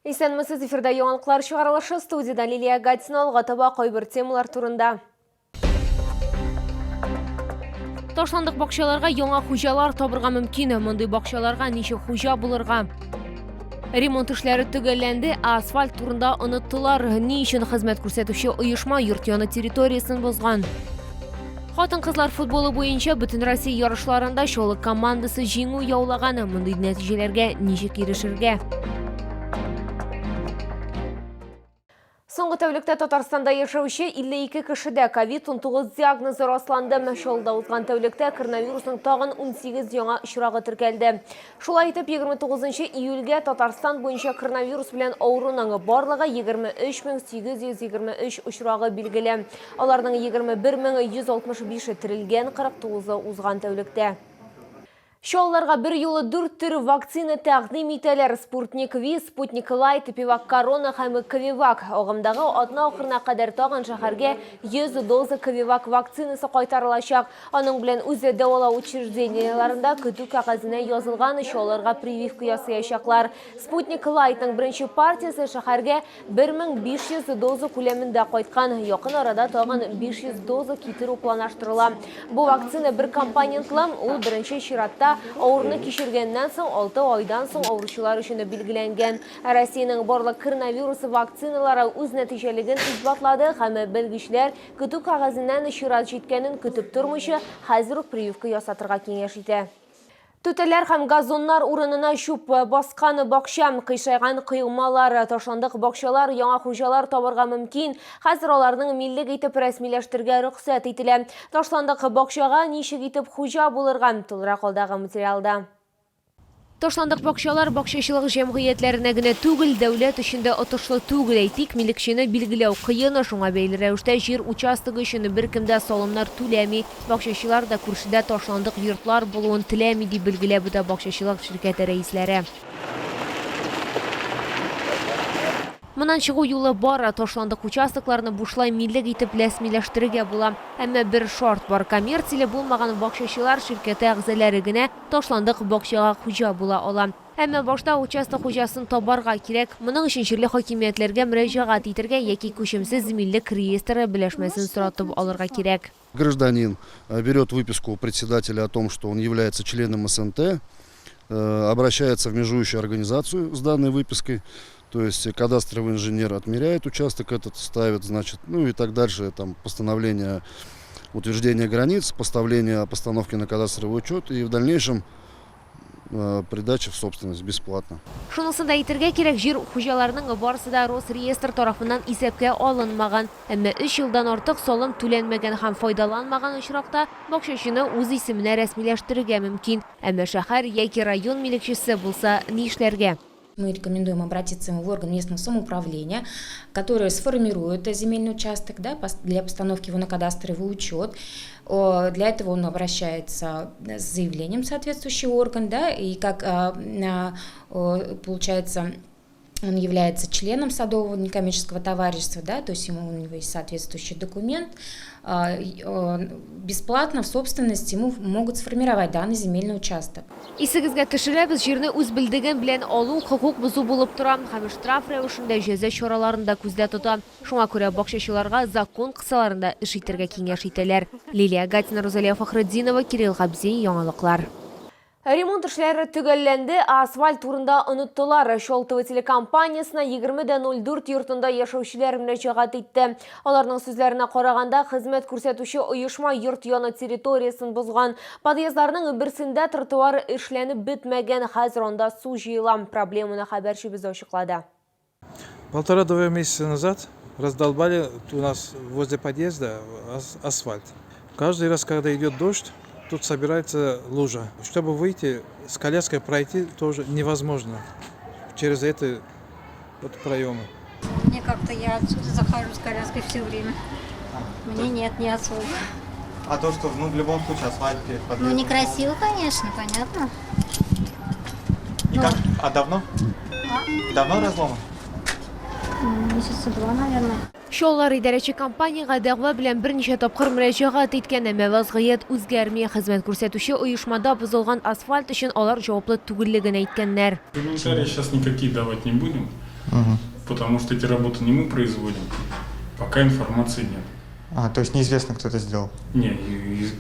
Исәнмесез, эфирда яңалыклар чыгарылышы, студиядә Лилия Гатина, алга таба кайбер темалар турында. Ташландык бакчаларга яңа хуҗалар табырга мөмкин. Мондый бакчаларга ничек хуҗа булырга? Ремонт эшләре төгәлләнде, ә асфальт турында оныттылар. Ни өчен хезмәт күрсәтүче оешма йорт яны территориясен бозган? Хатын-кызлар футболы буенча Бөтенроссия ярышларында Чаллы командасы җиңү яулаган. Мондый нәтиҗәләргә ничек ирешергә? Соңгы тәүлектә Татарстанда яшәүче 52 кешедә COVID-19 диагнозы расланды. Чаллыда узган тәүлектә коронавирусның тагын 18 яңа очрагы теркәлде. Шулай итеп, 29 июльгә Татарстан буенча коронавирус белән авыруның барлыгы 23823 очрагы билгеле. Аларның 21165-е терелгән, 49-ы узган тәүлектә. Чаллыларга берьюлы дүрт төр вакцина тәкъдим итәләр, Спутник Ви, Спутник Лайт, Эпивак Корона һәм Ковивак. Агымдагы атна ахырына кадәр тагын шәһәргә 100 доза Ковивак вакцинасы кайтарылачак. Аның белән үз дәвалау учреждениеләрендә көтү кәгазенә язылган чаллыларга прививка ясаячаклар. Спутник Лайтның беренче партиясе шәһәргә 1500 доза күләмендә кайткан. Якын арада тагын 500 доза китерү планлаштырыла. Бу вакцина бер компонентлы, ул беренче чиратта авыруны кичергәннән соң 6 айдан соң авыручылар өчен билгеләнгән. Россиянең барлык коронавирус вакциналары үз нәтиҗәлеген исбатлады һәм белгечләр Көтү кәгазеннән чират җиткәнен көтеп тормыйча, хәзер үк прививка ясатырга киңәш итә. Түтәлләр һәм газоннар урынына чүп баскан бакча, кыйшайган коймалар, ташландык бакчалар яңа хуҗалар табарга мөмкин. Хәзер аларның миллек итеп рәсмиләштерергә рөхсәт ителә. Ташландык бакчага ничек итеп хуҗа булырга? Тулырак алдагы материалда. Ташландык бакчалар бакчачылык җәмгыятьләренә генә түгел, дәүләт өчен дә отышлы түгел. Әйтик, милекчене билгеләү кыен, шуңа бәйле рәвештә җир участогы өчен беркем дә салымнар түләми. Бакчачылар да күршедә ташландык йортлар булуын теләми, дип билгеләп үтә бакчачылык ширкәте рәисләре. Моннан чыгу юлы бар, ташландык участокларны бушлай милек итеп рәсмиләштерергә була. Әмма бер шарт бар, коммерцияле булмаган бакчачылар ширкәте әгъзаләре генә ташландык бакчага хуҗа була ала. Әмма башта участок хуҗасын табарга кирәк. Моның өчен җирле хакимиятләргә мөрәҗәгать итәргә яки күчемсез милек реестры белешмәсен соратып алырга кирәк. Гражданин берет выписку у председателя о том, что он является членом СНТ, обращается в межующую организацию с данной выпиской, то есть кадастровый инженер отмеряет участок этот, ставит, значит, ну и так дальше, там постановление утверждение границ, поставление постановки на кадастровый учет и в дальнейшем придача в собственность бесплатно. Шунысын да әйтергә кирәк, җир хуҗаларының барысы да Росреестр тарафыннан исәпкә алынмаган. Әмма өч елдан артык салым түләнмәгән һәм файдаланмаган очракта, бакчачыны үз исеменә рәсмиләштерергә мөмкин. Әмма шәһәр яки район милекчесе булса, нишләргә? Мы рекомендуем обратиться в орган местного самоуправления, который сформирует земельный участок да, для постановки его на кадастровый учет. Для этого он обращается с заявлением в соответствующий орган, да, и как получается, он является членом садового некоммерческого товарищества, да, то есть ему, у него есть соответствующий документ, бесплатно в собственность ему могут сформировать данный земельный участок. Исегезгә төшерәбез, җирне үз белдеген белән алу хокук бозу булып тора һәм штраф рәвешендә җәза чараларын да күздә тота. Шуңа күрә бакчачыларга закон кысаларында эш итәргә киңәш итәләр. Лилия Гатина, Рузалия Фәхретдинова, Кирилл Габзин, Яңалыклар. Ремонт эшләре төгәлләнде, ә асфальт турында оныттылар. Чалтово телекомпаниясенә 20.04 йортында яшәүчеләр мөрәҗәгать итте. Аларның сүзләренә караганда, хезмәт күрсәтүче оешма йорт яны территориясен бозган. Подъездларның берсендә тротуар эшләнеп бетмәгән, хәзер анда су җыела. Проблеманы хәбәрчебез ачыклады. Полтора-два месяца назад раздолбали у нас возле подъезда асфальт. Каждый раз, когда идет дождь, тут собирается лужа. Чтобы выйти, с коляской пройти тоже невозможно через эти вот проемы. Мне как-то я отсюда захожу с коляской все время. Мне нет, не особо. А то, что ну, в любом случае асфальт перед подъездом. Ну, некрасиво, конечно, понятно. И как? А давно? А? Давно разломан? Месяца два, наверное. Чаллылар идарәче компаниягә дәгъва белән берничә тапкыр мөрәҗәгать иткән, әмма вазгыять үзгәрми. Хезмәт күрсәтүче оешмада бозылган асфальт өчен алар җаваплы түгеллеген әйткәннәр. Комментарии сейчас никакие давать не будем. Потому что эти работы не мы производим. Пока информации нет. А, то есть неизвестно, кто это сделал? Не,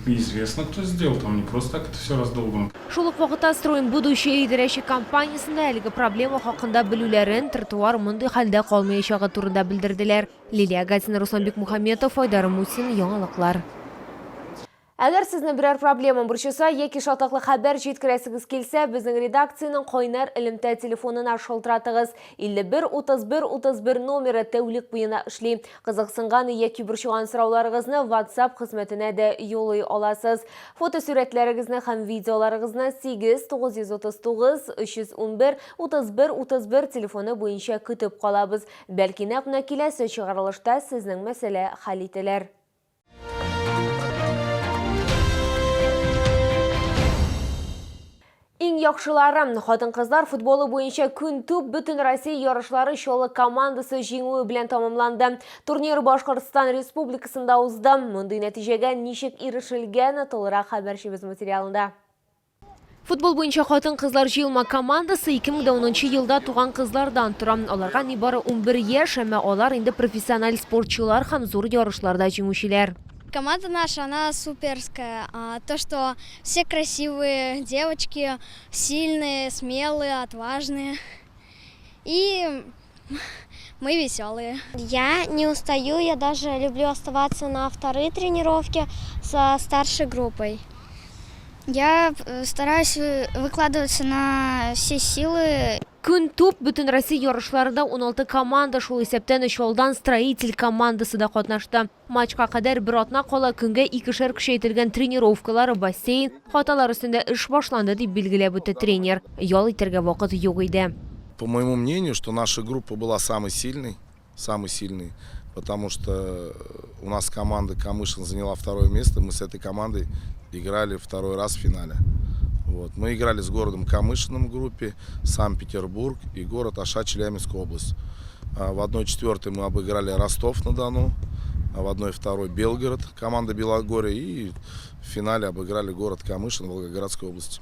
известно, кто сделал, там не просто так это все раздолбано. Шул ук вакытта Строим будущее идарәче компаниясендә әлеге проблема хакында белүләрен, тротуар мондый хәлдә калмаячагы турында белдерделәр. Лилия Гатина, Руслан Бикмухаметов, Айдар Мусин, Яңалыклар. Әгәр сезне берәр проблема борчыса яки шатлыклы хәбәр җиткерәсегез килсә, безнең редакциянең кайнар элемтә телефонына шалтыратыгыз. 51 31 31 номеры тәүлек буена эшли. Кызыксынган яки борчыган сорауларыгызны WhatsApp хезмәтенә дә юллый аласыз. Фотосурәтләрегезне һәм видеоларыгызны 8 939 311 31 31 телефоны буенча көтеп калабыз. Бәлки нәкъ менә киләсе чыгарылышта сезнең мәсьәлә хәл ителер. Иң яхшылары хатын-кызлар футболы буенча Күн туп Бөтенроссия ярышлары Чаллы командасы җиңүе белән тәмамланды. Турнир Башкортстан Республикасында узды. Мондый нәтиҗәгә ничек ирешелгән, тулырак хәбәрчебез материалында. Футбол буенча хатын-кызлар җыелма командасы 2010 елда туган кызлардан тора. Аларга нибары 11 яшь, әмма алар инде профессиональ спортчылар һәм зур ярышларда җиңүчеләр. Команда наша, она суперская. То, что все красивые девочки, сильные, смелые, отважные. И мы веселые. Я не устаю, я даже люблю оставаться на вторые тренировки со старшей группой. Я стараюсь выкладываться на все силы. Күн туп Бөтенроссия ярышларында 16 команда, шул исәптән Чаллыдан Строитель командасы да катнашты. Матчка кадәр бер атна кала көнгә икешәр көчәйтелгән тренировкалар, бассейн, хаталар өстендә эш башланды, дип билгеләп үтте тренер. Ял итәргә вакыт юк иде. По моему мнению, что наша группа была самой сильной, потому что у нас команда Камышин заняла второе место, мы с этой командой играли второй раз в финале. Вот. Мы играли с городом Камышином в группе, Санкт-Петербург и город Аша, Челябинская область. В 1-4 мы обыграли Ростов-на-Дону, а в 1-2 Белгород, команда Белогория, и в финале обыграли город Камышин Волгоградской области.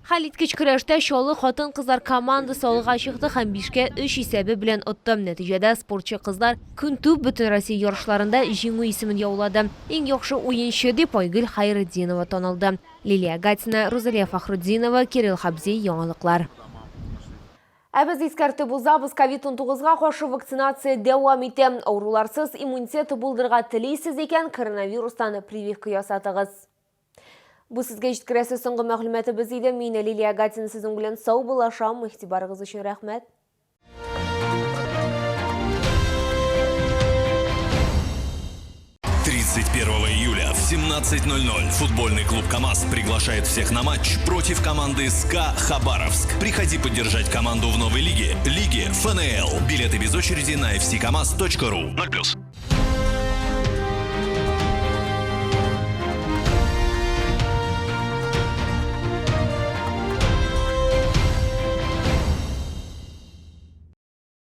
Хәлиткеч көрәштә Чаллы хатын-кызлар командасы алга чыкты һәм 5-3 исәбе белән отты. Нәтиҗәдә спортчы кызлар Күн туп Бөтенроссия ярышларында җиңү исемен яулады. Иң яхшы уенчы дип Айгөл Хайретдинова танылды. Лилия Гатина, Рузалия Фахрутдинова, Кирилл Хабзи, Яңалыклар. Ә без искәртеп узабыз, COVID-19-га каршы вакцинация дәвам итә. Авыруларсыз иммунитет булдырырга телисез икән, коронавирустан прививка ясатыгыз. Бу сезгә җиткерәсе соңгы мәгълүматыбыз иде. Мин Лилия Гатина сезнең белән саубуллашам. Игътибарыгыз өчен рәхмәт. 31 июля в 17:00 футбольный клуб «КамАЗ» приглашает всех на матч против команды СКА «Хабаровск». Приходи поддержать команду в новой лиге, лиге ФНЛ. Билеты без очереди на fccамаз.ру. 0+.